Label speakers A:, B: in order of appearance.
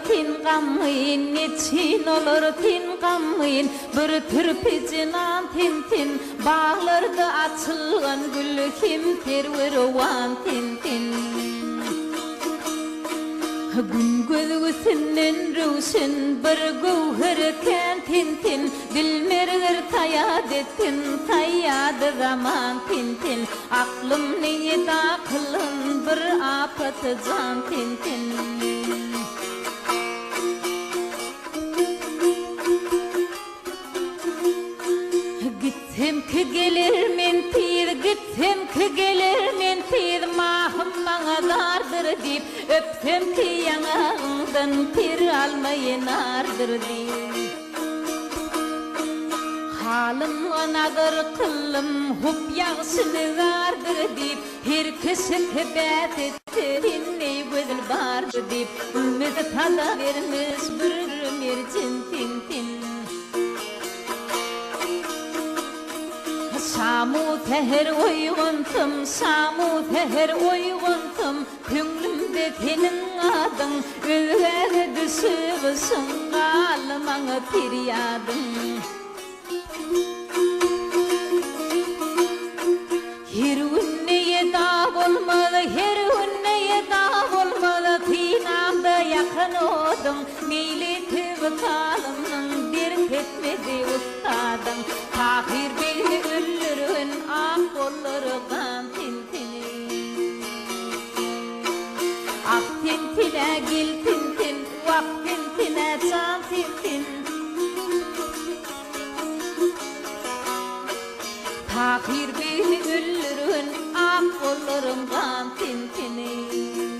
A: sen gamgyn, Neçin olar sen gamgyn, Bir türpi jenan sen sen, Baglarda açylgan gül hem serwi-rowan sen sen. Gün gözgüsinden röwşen bir göwher kän sen sen, Dilmerger saýat etsin, saýady zaman sen sen, Aklym neýe dakylyn bir apaty jan sen sen. Gitsem ki geler men tiz, gitsem ki geler men tiz, Mahym maňa zardyr diýip, öpsem ki ýaňagyňdan per almaýy nardyr diýip. Halymga nazar kyldym, hup ýagşy nigardyr diýip, Her kişi sebät etse, sendeý gözel bardyr diýip, Ümmet sada bermiş bir merjen sen-sen. Şam-u säher oýgansam, şam-u säher oýgansam, Köňlümde seniň adyň, Özgäge düşüp yşyň, Galdy maňa perýadyň. Her günde eda bolmaz, her günde eda bolmaz, Synamda ýakan oduň, Meýli tüwi-salymyň Derk etmedi ussadyň. Tahyr begni öldürgin, Ak gollary gan sen-seni. Ah sen-sen-ä, gel sen-sen, Wah sen-sen-ä, jan sen-sen. Tahyr begni öldürgin, Ak gollaryň gan sen-seni.